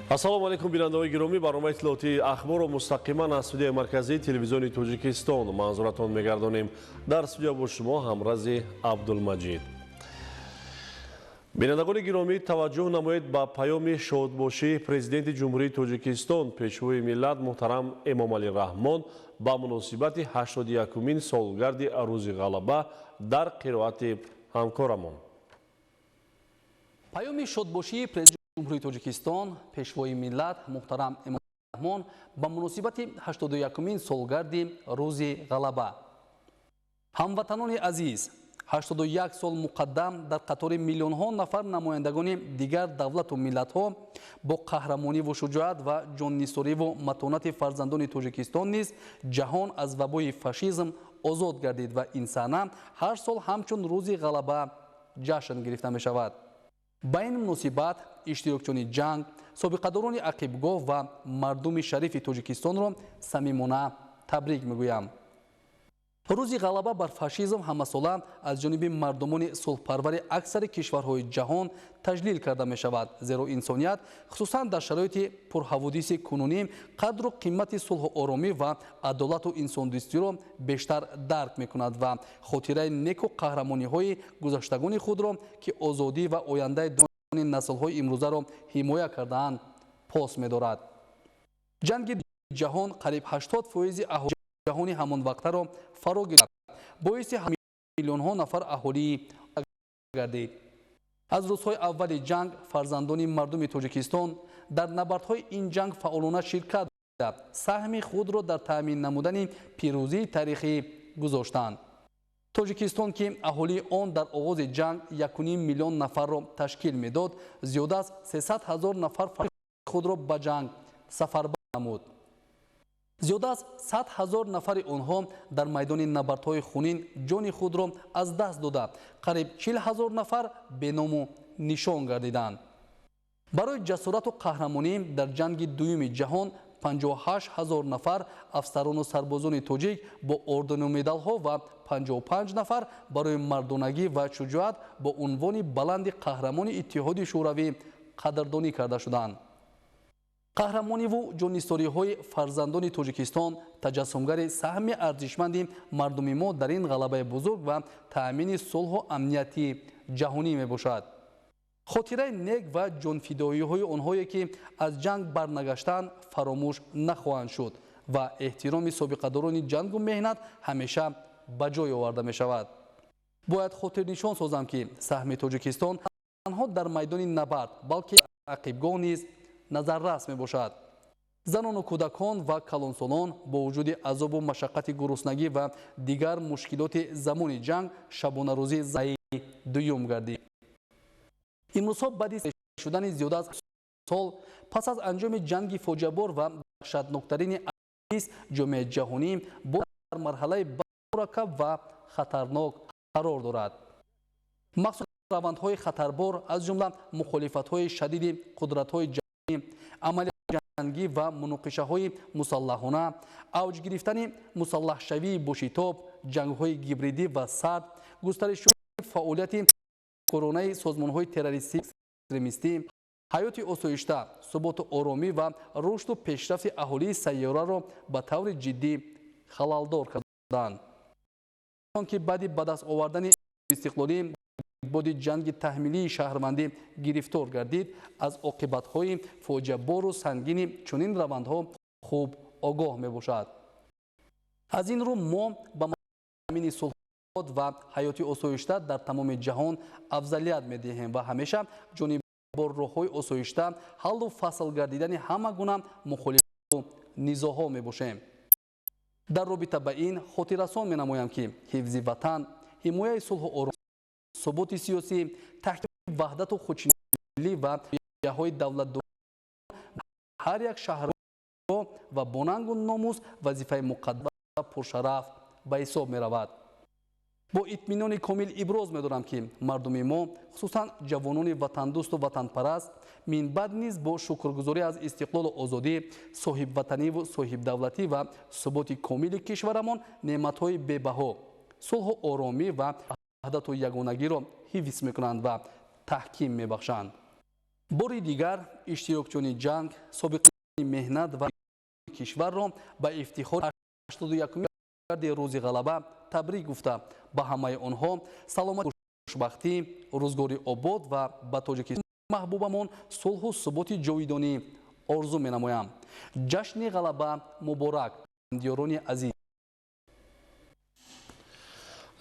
Ассалому алайкум, бинандаҳои гиромӣ. Барномаи иттилоотии Ахборро мустақиман аз студияи марказии Телевизиони Тоҷикистон манзуратон мегардонем. Дар студия бо шумо Ҳамрази Абдулмаҷид. Бинандагони гиромӣ, таваҷҷӯҳ намоед ба паёми шодбошии Президенти Ҷумҳурии Тоҷикистон, Пешвои миллат муҳтарам Эмомалӣ Раҳмон ба муносибати 81-умин солгарди Рӯзи Ғалаба дар қироати ҳамкорамон. Паёми шодбошии Президенти Ҷумҳурии Тоҷикистон, Пешвои миллат муҳтарам Эмомалӣ Раҳмон ба муносибати 81-умин солгарди Рӯзи Ғалаба. Ҳамватанони азиз, 81 сол муқаддам дар қатори миллионҳо нафар намояндагони дигар давлату миллатҳо бо қаҳрамониву шуҷоат ва ҷоннисориву матонати фарзандони Тоҷикистон низ ҷаҳон аз вабои фашизм озод гардид ва ин саҳна ҳар сол ҳамчун Рӯзи Ғалаба ҷашн гирифта мешавад. Ба ин муносибат иштирокчиёни ҷанг, собиқадорони ақибгоҳ ва мардуми шарифи Тоҷикистонро самимона табрик мегӯям. Рӯзи Ғалаба бар фашизм ҳамасола аз ҷониби мардумони сулҳпарвари аксари кишварҳои ҷаҳон таҷлил карда мешавад, зеро инсоният, хусусан дар шароити пурҳаводиси кунунӣ, қадру қимати сулҳу оромӣ ва адолату инсондӯстиро бештар дарк мекунад ва хотираи неку қаҳрамониҳои гузаштагони худро, ки озодӣ ва ояндаи наслҳои имрӯзаро ҳимоя кардаанд, пос медорад. Ҷанги ҷаҳон қариб 80 фоизи аҳолии ҷаҳони ҳамонвақтаро фаро гирифт, боиси миллионҳо нафар аҳолии гардид. Аз рӯзҳои аввали ҷанг фарзандони мардуми Тоҷикистон дар набардҳои ин ҷанг фаъолона ширкат, саҳми худро дар таъмин намудани пирӯзии таърихӣ гузоштанд. Тоҷикистон, ки аҳолии он дар оғози ҷанг 1,5 миллион нафарро ташкил медод, зиёда аз 300 ҳазор нафар худро ба ҷанг сафарбар намуд. Зиёда аз 100 ҳазор нафари онҳо дар майдони набардҳои хунин ҷони худро аз даст дода, қариб 40 ҳазор нафар беному нишон гардиданд. Барои ҷасорату қаҳрамонӣ дар Ҷанги Дуюми ҷаҳон 58 ҳазор нафар афсарону сарбозони тоҷик бо ордену медалҳо ва 55 нафар барои мардонагӣ ва шуҷоат бо унвони баланди Қаҳрамони Иттиҳоди Шӯравӣ қадрдонӣ карда шуданд. Қаҳрамониву ҷоннисориҳои фарзандони Тоҷикистон таҷассумгари саҳми арзишманди мардуми мо дар ин ғалабаи бузург ва таъмини сулҳу амнияти ҷаҳонӣ мебошад. Хотираи нек ва ҷонфидоиҳои онҳое, ки аз ҷанг барнагаштанд, фаромӯш нахоҳанд шуд ва эҳтироми собиқадорони ҷангу меҳнат ҳамеша ба ҷой оварда мешавад. Бояд хотирнишон созам, ки саҳми Тоҷикистон танҳо дар майдони набард, балки ақибгоҳ низ назаррас мебошад. Занону кӯдакон ва калонсолон бо вуҷуди азобу машаққати гуруснагӣ ва дигар мушкилоти замони ҷанг шабонарӯзӣ дуюм гардид. Имрӯзҳо, баъди шудани зиёда аз сол пас аз анҷоми ҷанги фоҷиабор ва даҳшатноктарини, ҷомеаи ҷаҳонӣ бо дар марҳалаи мураккаб ва хатарнок қарор дорад. Махсус равандҳои хатарбор, аз ҷумла мухолифатҳои шадиди қудратҳои ҷаҳонӣ, амалиёти ҷангӣ ва муноқишаҳои мусаллаҳона, авҷ гирифтани мусаллаҳшавии бошитоб, ҷангҳои гибридӣ ва сард, густариши фаъолияти коронаи созмонҳои террористӣ, экстремистӣ ҳаёти осоишта, суботу оромӣ ва рушду пешрафти аҳолии сайёраро ба таври ҷиддӣ халалдор карданд. Ки баъди ба даст овардани истиқлолӣ боди ҷанги таҳмилии шаҳрвандӣ гирифтор гардид, аз оқибатҳои фоҷиабору сангини чунин равандҳо хуб огоҳ мебошад. Аз ин рӯ мо ба таъмини сулҳ ва ҳаёти осоишта дар тамоми ҷаҳон афзалият медиҳем ва ҳамеша ҷонибдори роҳҳои осоишта ҳаллу фасл гардидани ҳама гуна мухолифату низоъҳо мебошем. Дар робита ба ин хотиррасон менамоям, ки ҳифзи ватан, ҳимояи сулҳу ором, суботи сиёсӣ, таҳкими ваҳдату худшиносии ва ҳои давлатдорӣ ҳар як шаҳр ва бонангу номус вазифаи муқаддас ва пуршараф ба ҳисоб меравад. Бо итминони комил иброз медорам, ки мардуми мо, хусусан ҷавонони ватандӯсту ватанпараст, минбаъд низ бо шукргузорӣ аз истиқлолу озодӣ, соҳибватаниву соҳибдавлатӣ ва суботи комили кишварамон неъматҳои бебаҳо, сулҳу оромӣ ва ваҳдату ягонагиро ҳифз мекунанд ва таҳким мебахшанд. Бори дигар иштирокчиёни ҷанг, собиқаи меҳнат ва кишварро ба ифтихори 81-умин солгарди Рӯзи Ғалаба табрик гуфта, ба ҳамаи онҳо саломатӣ, хушбахтӣ, рӯзгори обод ва ба Тоҷикистони маҳбубамон сулҳу суботи ҷовидонӣ орзу менамоям. Ҷашни Ғалаба муборак, диёрони азиз!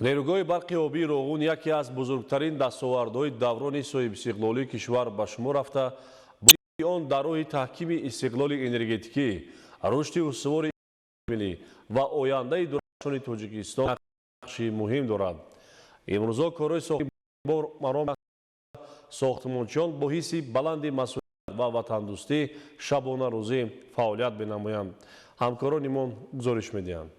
Нерӯгоҳи барқи обии Роғун яке аз бузургтарин дастовардҳои даврони соҳибистиқлолии кишвар ба шумор рафта, он дар роҳи таҳкими истиқлоли энергетикӣ, рушди устувори миллӣ ва ояндаи дурахшони Тоҷикистон нақши муҳим дорад. Имрӯзо корҳои маром сохтмончиён бо ҳисси баланди масъулият ва ватандӯстӣ шабонарӯзӣ фаъолият менамоянд. Ҳамкорони мо гузориш медиҳанд.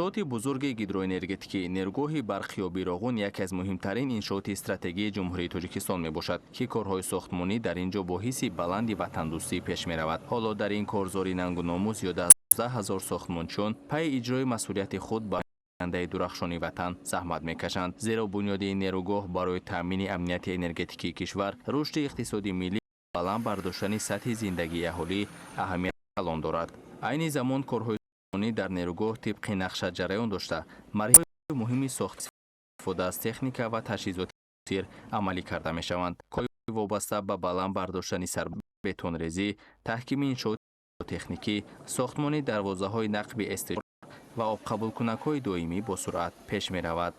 Иншооти бузурги гидроэнергетикӣ нерӯгоҳи барқи обии Роғун яке аз муҳимтарин иншооти стратегии Ҷумҳурии Тоҷикистон мебошад, ки корҳои сохтмонӣ дар ин ҷо бо ҳисси баланди ватандӯстӣ пеш меравад. Ҳоло дар ин корзори нангу номус зиёда аз 10 000 сохтмончиён пайи иҷрои масъулияти худ ба ояндаи дурахшони ватан заҳмат мекашанд. Зеро бунёди ин нерӯгоҳ барои таъмини амнияти энергетикии кишвар, рушди иқтисоди миллӣ, баланд бардоштани сатҳи зиндагии аҳолӣ аҳамияти калон дорад. Айни замон корҳои дар нерӯгоҳ тибқи нақша ҷараён дошта, марҳилаҳои муҳими сохт истифода аз техника ва таҷҳизоти муосир амалӣ карда мешаванд. Корҳои вобаста ба баланд бардоштани бетонрезӣ, таҳкими иншооти техникӣ, сохтмони дарвозаҳои нақби СТ ва обқабулкунакҳои доимӣ бо суръат пеш меравад.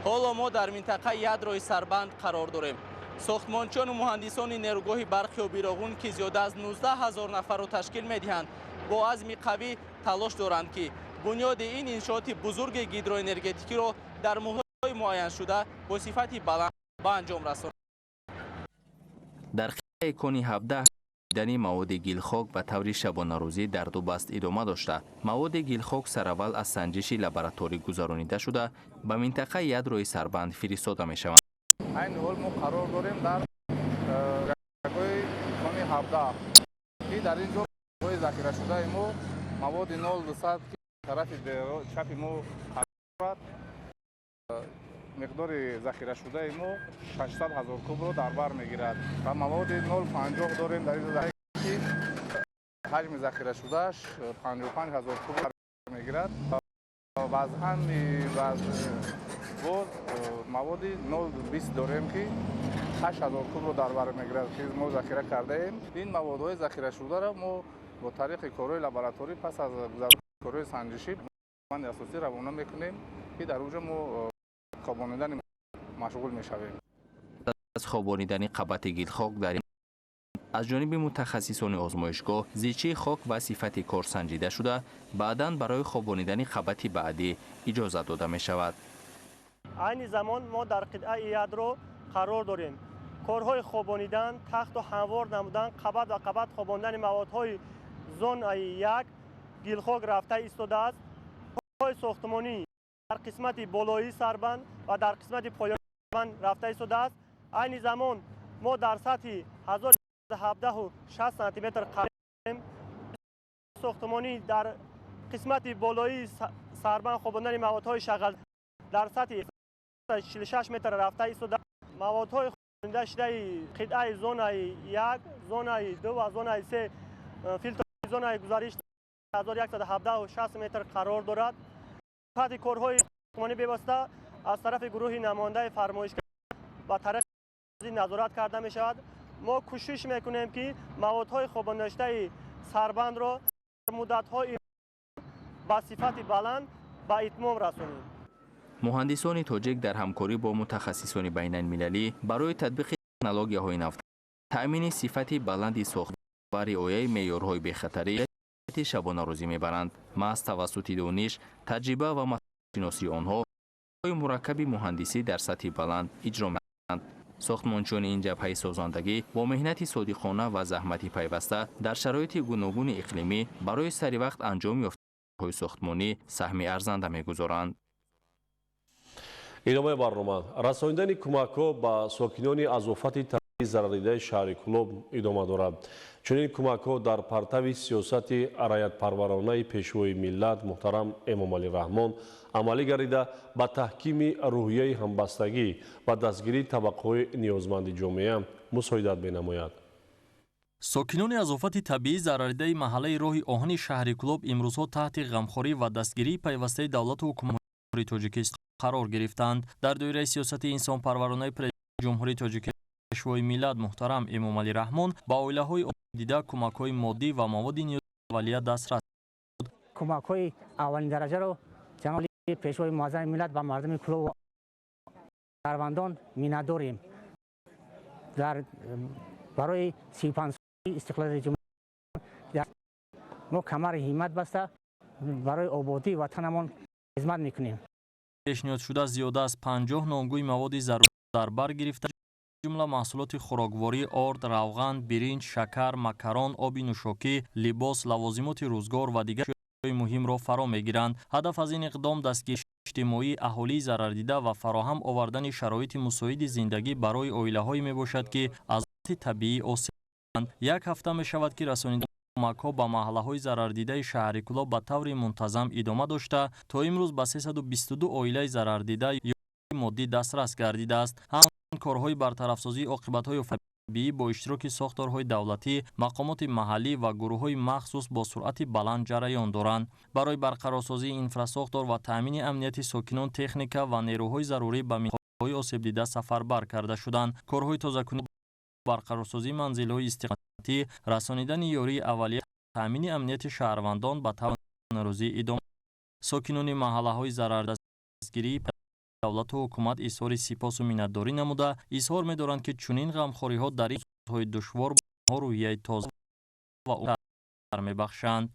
Ҳоло мо дар минтақаи ядрои сарбанд қарор дорем. Сохтмончиёну муҳандисони нерӯгоҳи барқи обии Роғун, ки зиёда аз 19 ҳазор нафарро ташкил медиҳанд, бо азми қавӣ талош доранд, ки бунёди ин иншооти бузурги гидроэнергетикиро дар муҳлатҳои муайяншуда бо сифати баланд ба анҷом расонанд. Дар қитъаи кони 17 дани маводи гилхок ба таври шабонарӯзӣ дар ду баст идома дошта, маводи гилхок сараввал аз санҷиши лабораторӣ гузаронида шуда, ба минтақаи ядрои сарбанд фиристода мешаванд. Айни ҳол мо қарор дорем дар гоҳи кони 17, ки дар ин ҷо захирашудаи мо маводи 0,200, ки тарафи чапи мо дорад, миқдори захирашудаи мо 600 ҳазор кубро дар бар мегирад ва маводи 0,50 дорем дар ин, ки ҳаҷми захирашудааш 55 ҳазор куб мегирад ва аз ҳами боз маводи 0,20 дорем, ки 8 ҳазор кубро дар бар мегирад, ки мо захира кардаем. Ин маводҳои захирашударо мо бо тариқи корҳои лабораторӣ пас аз гузарони корҳои санҷишӣ банди асосӣ равона мекунем, ки дар он ҷо мо хобонидани машғул мешавем. Аз хобонидани қабати гилхок дар аз ҷониби мутахассисони озмоишгоҳ зичии хок ва сифати кор санҷида шуда, баъдан барои хобонидани қабати баъдӣ иҷозат дода мешавад. Айни замон мо дар қитъаи ядро қарор дорем. Корҳои хобонидан, тахту ҳамвор намудан, қабат ва қабат хобондани маводҳои зонаи як гилхок рафта истодааст. Корҳои сохтмонӣ дар қисмати болоии сарбанд ва дар қисмати поёни рафта истодааст. Айни замон мо дар сатҳи 17,6 сантиметр қарор. Сохтмонӣ дар қисмати болоии сарбанд хобондани маводҳои шағал дар сатҳи 46 метр рафта истода, маводҳои хобонида шудаи қитъаи зонаи як, зонаи ду ва зонаи се, филтр зонаи гузариш 1117,6 метр қарор дорад. Сифати корҳои сохтмонӣ бевосита аз тарафи гурӯҳи намояндаи фармоишгар ба тариқи назорат карда мешавад. Мо кӯшиш мекунем, ки маводҳои хобондашудаи сарбандро дар муддатҳои ба сифати баланд ба итмом расонем. Муҳандисони тоҷик дар ҳамкорӣ бо мутахассисони байналмилалӣ барои татбиқи технологияҳои нав, таъмини сифати баланди сохт ва риояи меъёрҳои бехатарӣ шабонарӯзӣ мебаранд. Маҳз тавассути дониш, таҷриба ва масъулиятшиносии онҳо мураккаби муҳандисӣ дар сатҳи баланд иҷро мекунанд. Сохтмончиёни ин ҷабҳаи созандагӣ бо меҳнати содиқона ва заҳмати пайваста дар шароити гуногуни иқлимӣ барои саривақт анҷом ёфтани сохтмонӣ саҳми арзанда мегузоранд. Идомаи барнома: расонидани кӯмакҳо ба сокинони аз офати табиӣ Зарардидаи шаҳри Кӯлоб идома дорад. Чунин кӯмакҳо дар партави сиёсати раятпарваронаи Пешвои миллат муҳтарам Эмомалӣ Раҳмон амалӣ гардида, ба таҳкими рӯҳияи ҳамбастагӣ ва дастгирии табақаҳои ниёзманди ҷомеа мусоидат менамояд. Сокинони аз офати табиӣ зарардидаи маҳаллаи роҳи оҳани шаҳри Кӯлоб имрӯзҳо таҳти ғамхорӣ ва дастгирии пайвастаи давлату ҳукумати Тоҷикистон қарор гирифтаанд. Дар доираи сиёсати инсонпарваронаи Президенти Ҷумҳурии Тоҷикистон, Пешвои миллат муҳтарам Эмомалӣ Раҳмон, ба оилаҳои дида кӯмакҳои моддӣ ва маводи ниёзи аввалия дастрас. Кӯмакҳои аввалин дараҷаро ҷаноби Пешвои муаззами миллат ба мардуми Кӯлоб, шаҳрвандон миннатдорем. Дар барои 35 истиқлолияти ҷумҳурӣ мо камари ҳиммат баста, барои ободии ватанамон хизмат мекунем. Пешниҳодшуда зиёда аз 50 номгӯи маводи зарурӣ дар бар гирифта, ҷумла маҳсулоти хӯрокворӣ, орд, равған, биринҷ, шакар, макарон, оби нӯшокӣ, либос, лавозимоти рӯзгор ва дигар ашёи муҳимро фаро мегиранд. Ҳадаф аз ин иқдом дастгирии иҷтимоии аҳолии зарардида ва фароҳам овардани шароити мусоиди зиндагӣ барои оилаҳое мебошад, ки аз офати табиӣ осеб. Як ҳафта мешавад, ки расонидани кӯмакҳо ба маҳаллаҳои зарардидаи шаҳри Кӯлоб ба таври мунтазам идома дошта, то имрӯз ба 322 оилаи зарардида ёрии моддӣ дастрас гардидааст. Ҳамчунин корҳои бартарафсозии оқибатҳои табиӣ бо иштироки сохторҳои давлатӣ, мақомоти маҳаллӣ ва гурӯҳҳои махсус бо суръати баланд ҷараён доранд. Барои барқарорсозии инфрасохтор ва таъмини амнияти сокинон техника ва нерӯҳои зарурӣ ба минтақаҳои осебдида сафарбар карда шуданд. Корҳои тозакунӣ, барқарорсозии манзилҳои истиқоматӣ, расонидани ёрии аввалия, таъмини амнияти шаҳрвандон ба таври рӯзӣ идома. Сокинони маҳаллаҳои зарардастгирии давлату ҳукумат изҳори сипосу миннатдорӣ намуда, изҳор медоранд, ки чунин ғамхориҳо дар ин рӯзҳои душвор ба онҳо рӯҳияи тоза ва мебахшанд.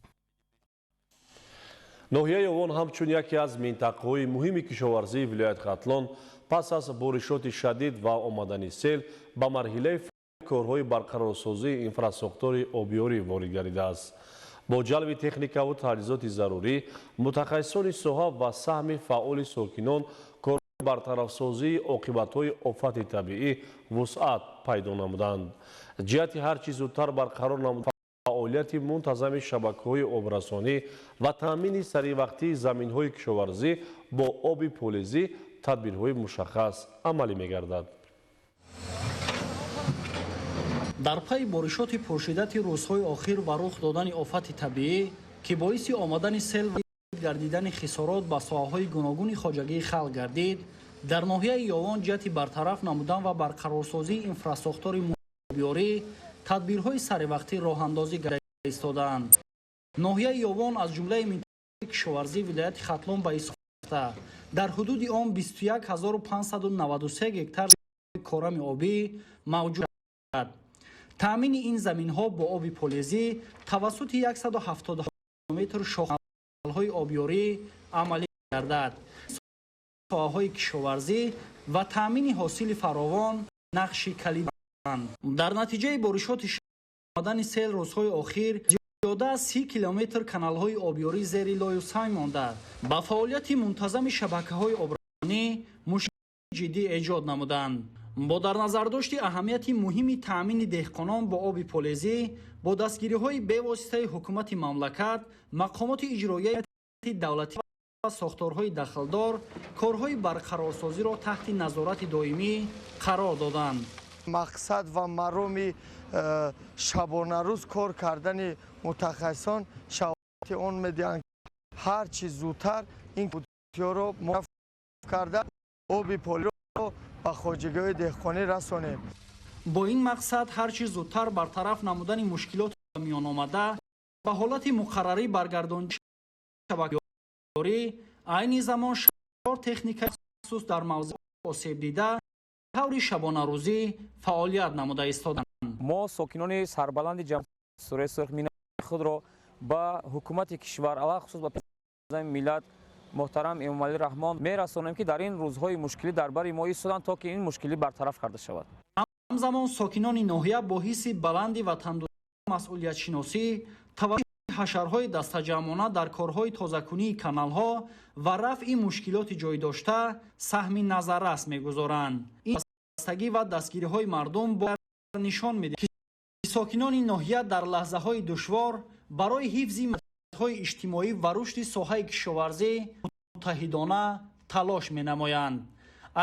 Ноҳияи Ёвон ҳамчун яке аз минтақаҳои муҳими кишоварзии вилояти Хатлон пас аз боришоти шадид ва омадани сел ба марҳилаи корҳои барқарорсозии инфрасохтори обиёрӣ ворид гардидааст. Бо ҷалби техникаву таҷҳизоти зарурӣ, мутахассисони соҳа ва саҳми фаъоли сокинон корҳои бартарафсозии оқибатҳои офати табиӣ вусъат пайдо намуданд. Ҷиҳати ҳар чӣ зудтар барқарор намудани фаъолияти мунтазами шабакаҳои обрасонӣ ва таъмини саривақтии заминҳои кишоварзӣ бо оби полезӣ тадбирҳои мушаххас амалӣ мегардад. Дар пайи боришоти пуршиддати рӯзҳои охир ва рух додани офати табиӣ, ки боиси омадани сел ва гардидани хисорот ба соҳаҳои гуногуни хоҷагии халқ гардид, дар ноҳияи Ёвон ҷиҳати бартараф намудан ва барқарорсозии инфрасохтори обиёрӣ тадбирҳои саривақтӣ роҳандозӣ гардида истодаанд. Ноҳияи Ёвон аз ҷумлаи минтақаҳои кишоварзии вилояти Хатлон ба ҳисоб рафта, дар ҳудуди он 21 593 гектар корами обӣ мавҷуд. Таъмини ин заминҳо бо оби полезӣ тавассути 170 километр шохҳои обиёрӣ амалӣ гардад. Соҳаҳои кишоварзӣ ва таъмини ҳосили фаровон нақши калидӣ. Дар натиҷаи боришоти омадани сел рӯзҳои охир зиёда аз 30 километр каналҳои обиёрӣ зери лою санг монда, ба фаъолияти мунтазами шабакаҳои обрасонӣ мушкили ҷиддӣ эҷод намуданд. Бо дар назардошти аҳамияти муҳими таъмини деҳқонон бо оби полезӣ, бо дастгириҳои бевоситаи ҳукумати мамлакат, мақомоти иҷроияи давлатӣ ва сохторҳои дахлдор корҳои барқарорсозиро таҳти назорати доимӣ қарор доданд. Мақсад ва мароми шабонарӯз кор кардани мутахассисон шаҳодати он медиҳанд, ҳар чӣ зудтар ин ро карда, оби полезиро ба хоҷагиҳои деҳқонӣ расонем. Бо ин мақсад ҳар чӣ зудтар бартараф намудани мушкилоти миён омада, ба ҳолати муқаррарӣ баргардонии шабакаёрӣ, айни замон чор техникаи махсус дар мавзеи осебдида таври шабонарӯзӣ фаъолият намуда истоданд. Мо, сокинони сарбаланди ҷамъияти Сураи Сурх, миннати худро ба ҳукумати кишвар, алахусус ба миллат муҳтарам Эмомалӣ Раҳмон мерасонем, ки дар ин рӯзҳои мушкилӣ дар бари мо истоданд, то ки ин мушкилӣ бартараф карда шавад. Ҳамзамон сокинони ноҳия бо ҳисси баланди ватандӯстӣ, масъулиятшиносӣ тавассути ҳашарҳои дастаҷамъона дар корҳои тозакунии каналҳо ва рафъи мушкилоти ҷой дошта саҳми назаррас мегузоранд. Ин бастагӣ ва дастгириҳои мардум бо Нишон медиҳад, ки сокинони ноҳия дар лаҳзаҳои душвор барои ҳифзи маслиҳатҳои иҷтимоӣ ва рушди соҳаи кишоварзӣ муттаҳидона талош менамоянд.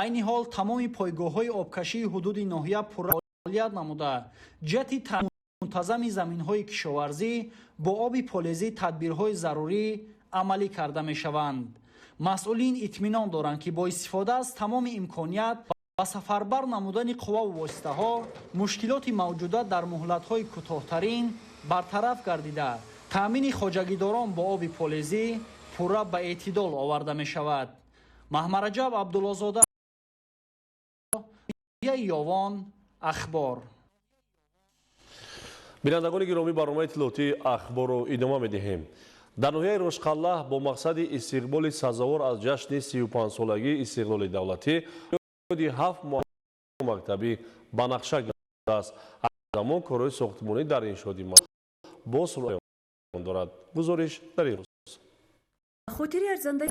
Айни ҳол тамоми пойгоҳҳои обкашии ҳудуди ноҳия пурра фаъолият намуда, ҷиҳати таъмини мунтазами заминҳои кишоварзӣ бо оби полезӣ тадбирҳои зарурӣ амалӣ карда мешаванд. Масъулин итминон доранд, ки бо истифода аз тамоми имконият ва сафарбар намудани қувваву воситаҳо мушкилоти мавҷуда дар муҳлатҳои кӯтоҳтарин бартараф гардида, таъмини хоҷагидорон бо оби полезӣ пурра ба эътидол оварда мешавад. Маҳмараҷаб Абдуллозода, Ёвон, Ахбор. Бинандагони гиромӣ, барномаи иттилоотии Ахборро идома медиҳем. Дар ноҳияи Рошқалла бо мақсади истиқболи сазовор аз ҷашни 35-солагии истиқлоли давлатӣ ҳафт мактабӣ ба нақша гирифтааст. Замон корҳои сохтмонӣ дар иншооти бо суръат дорад. Гузориш дар ин хусус. Хотири арзандаи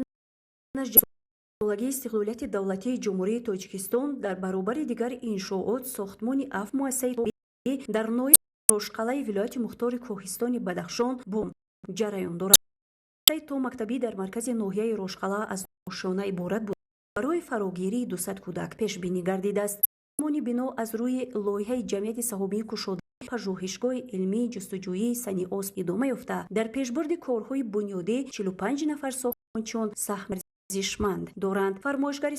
солагии истиқлолияти давлатии Ҷумҳурии Тоҷикистон дар баробари дигар иншоот сохтмони ҳафт муассисаи дар ноҳияи Рошқалаи вилояти мухтори Кӯҳистони Бадахшон бо ҷараён дорад. Томактабӣ дар маркази ноҳияи Рошқала аз ошёна иборат буд, барои фарогирии 200 кӯдак пешбинӣ гардидааст. Сохтмони бино аз рӯи лоиҳаи ҷамъияти саҳомии кушодаи Пажӯҳишгоҳи илмии ҷустуҷӯии Саниос идома ёфта, дар пешбурди корҳои бунёдӣ 45 нафар сохтмончиён саҳми арзишманд доранд. Фармоишгари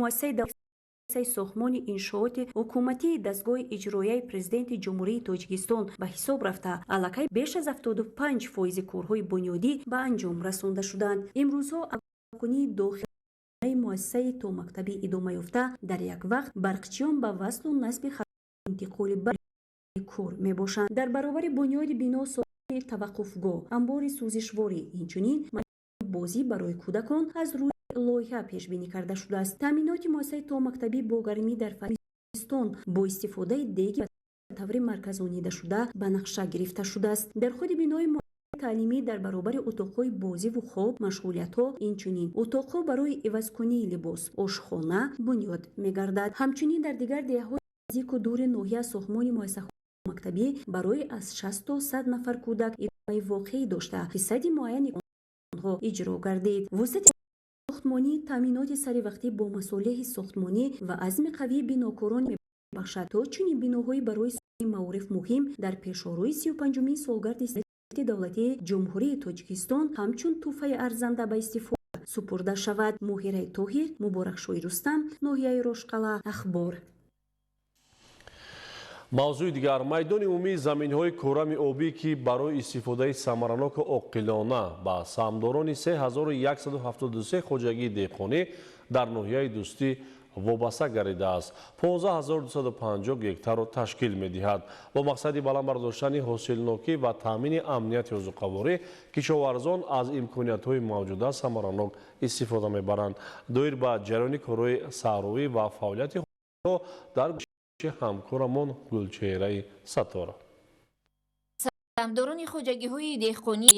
муассисаи сохтмони иншооти ҳукуматии дастгоҳи иҷроияи Президенти Ҷумҳурии Тоҷикистон ба ҳисоб рафта, аллакай беш аз 75 фоизи корҳои бунёдӣ ба анҷом расонда шуданд. Имрӯзҳо кунии дохилаи муассисаи томактабӣ идома ёфта, дар як вақт барқчиён ба васлу насби интиқоли кор мебошанд. Дар баробари бунёди бино сохтмони таваққуфгоҳ, амбори сӯзишворӣ, инчунин бозӣ барои кӯдакон аз рӯи лоиҳа пешбинӣ карда шудааст. Таъминоти муассисаи томактабӣ бо гармӣ дар фасли бо истифодаи деги ба таври марказонидашуда ба нақша гирифта шудааст. Дар худи бинои таълимӣ дар баробари утоқҳои бозиву хоб, машғулиятҳо, инчунин утоқҳо барои ивазкунии либос, ошхона бунёд мегардад. Ҳамчунин дар дигар деҳаҳои наздику дури ноҳия сохтмони муассисаҳои мактабӣ барои аз 60 то 100 нафар кӯдак идомаи воқеӣ дошта, фисади муайяни онҳо иҷро гардид. Вусъати сохтмонӣ, таъминоти саривақтӣ бо масолеҳи сохтмонӣ ва азми қавии бинокорон мебахшад, то чунин биноҳои барои маориф муҳим дар пешорӯи 35-умин солгарди давлатии Ҷумҳурии Тоҷикистон ҳамчун тӯҳфаи арзанда ба истифода супурда шавад. Моҳираи Тоҳир, Муборакшоҳи Рустам, ноҳияи Рошқала, Ахбор. Мавзӯи дигар: майдони умумии заминҳои корами обӣ, ки барои истифодаи самараноку оқилона ба саҳмдорони 3173 хоҷагии деҳқонӣ дар ноҳияи Дӯстӣ вобаста гардидааст, 15250 гектарро ташкил медиҳад. Бо мақсади баланд бардоштани ҳосилнокӣ ва таъмини амнияти озуқаворӣ кишоварзон аз имкониятҳои мавҷуда самаранок истифода мебаранд. Доир ба ҷараёни корҳои саҳроӣ ва фаъолияти дар ҳамкорамон Гулчеҳраи Саттора. Саҳмдорони хоҷагиҳои деҳқонии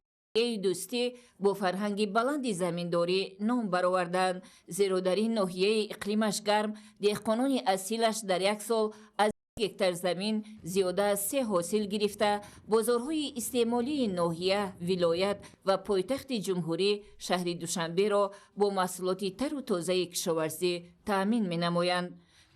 Дӯстӣ бо фарҳанги баланди заминдорӣ ном бароварданд, зеро дар ин ноҳияи иқлимаш гарм деҳқонони асилаш дар як сол аз гектар замин зиёда аз се ҳосил гирифта, бозорҳои истеъмолии ноҳия, вилоят ва пойтахти ҷумҳурӣ, шаҳри Душанберо бо маҳсулоти тару тозаи кишоварзӣ таъмин менамоянд.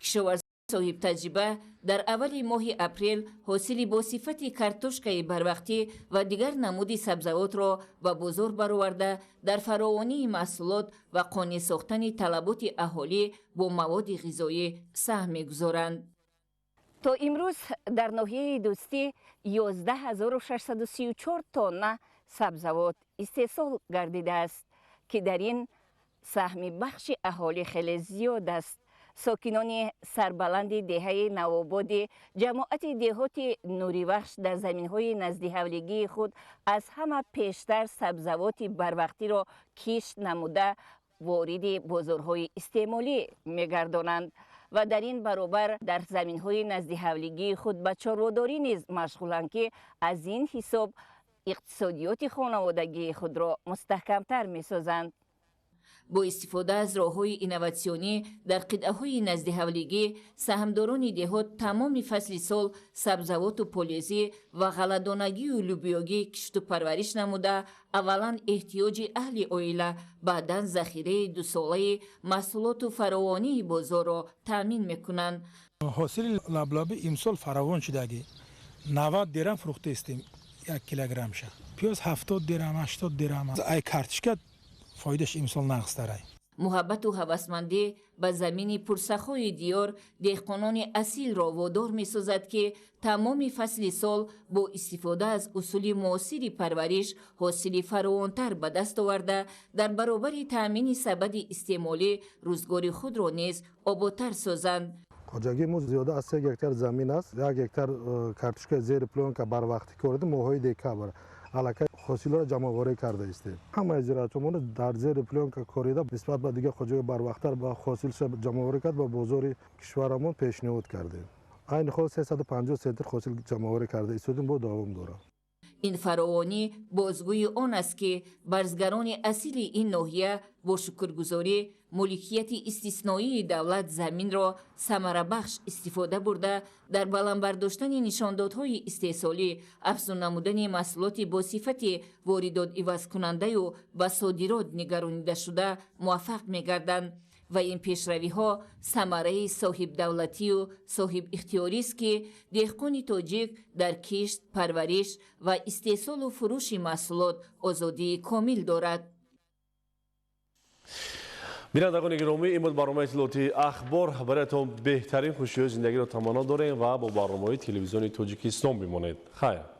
Кишоварз соҳибтаҷриба дар аввали моҳи апрел ҳосили бо сифати картошкаи барвақтӣ ва дигар намуди сабзавотро ба бозор бароварда, дар фаровонии маҳсулот ва қонеъ сохтани талаботи аҳолӣ бо маводи ғизоӣ саҳм мегузоранд. То имрӯз дар ноҳияи Дӯстӣ 11 634 тонна сабзавот истеҳсол гардидааст, ки дар ин саҳми бахши аҳолӣ хеле зиёд аст. Сокинони сарбаланди деҳаи Навободи ҷамоати деҳоти Нуривахш дар заминҳои наздиҳавлигии худ аз ҳама пештар сабзавоти барвақтиро кишт намуда, вориди бозорҳои истеъмолӣ мегардонанд ва дар ин баробар дар заминҳои наздиҳавлигии худ ба чорводорӣ низ машғуланд, ки аз ин ҳисоб иқтисодиёти хонаводагии худро мустаҳкамтар месозанд. Бо истифода аз роҳҳои инноватсионӣ дар қитъаҳои наздиҳавлигӣ саҳмдорони деҳот тамоми фасли сол сабзавоту полезӣ ва ғалладонагию лӯбиёгӣ кишту парвариш намуда, аввалан эҳтиёҷи аҳли оила, баъдан захираи дусолаи маҳсулоту фаровонии бозорро таъмин мекунанд. Ҳосили лаблабӣ имсол фаровон шудагӣ, 90 дирам фурӯхта истем 1 килограммша. Пиёз 70 дирам, 80 дирам. Ай картишка фоидааш имсол нағзтарай. Муҳаббату ҳавасмандӣ ба замини пурсахои диёр деҳқонони асилро водор месозад, ки тамоми фасли сол бо истифода аз усули муосири парвариш ҳосили фаровонтар ба даст оварда, дар баробари таъмини сабади истеъмолӣ рӯзгори худро низ ободтар созанд. Хоҷагии мо зиёда аз 3 гектар замин аст. 1 гектар картошкаи зери плёнка барвақтӣ коридем, моҳҳои декабр аллакай ҳосилро ҷамъоварӣ карда истем. Ҳамаи зироатҳомонро дар зери плёнка корида, нисбат ба дигар хоҷагӣ барвақттар ба ҳосилша ҷамъоварӣ кард, ба бозори кишварамон пешниҳод кардем. Айни ҳол 350 центр ҳосил ҷамъоварӣ карда истодем, бо давом дорад. Ин фаровонӣ бозгӯи он аст, ки барзгарони асили ин ноҳия бо шукргузорӣ моликияти истисноии давлат заминро самарабахш истифода бурда, дар баланд бардоштани нишондодҳои истеҳсолӣ, афзун намудани маҳсулоти бо сифати воридот ивазкунандаю ба содирот нигаронидашуда муваффақ мегарданд. Ва ин пешравиҳо самараи соҳибдавлатию соҳибихтиёрист, ки деҳқони тоҷик дар кишт, парвариш ва истеҳсолу фурӯши маҳсулот озодии комил дорад. Бинандагони гиромӣ, ин буд барномаи иттилоотии Ахбор. Бароятон беҳтарин хушиҳои зиндагиро таманно дорем ва бо барномаҳои телевизиони Тоҷикистон бимонед. Хайр.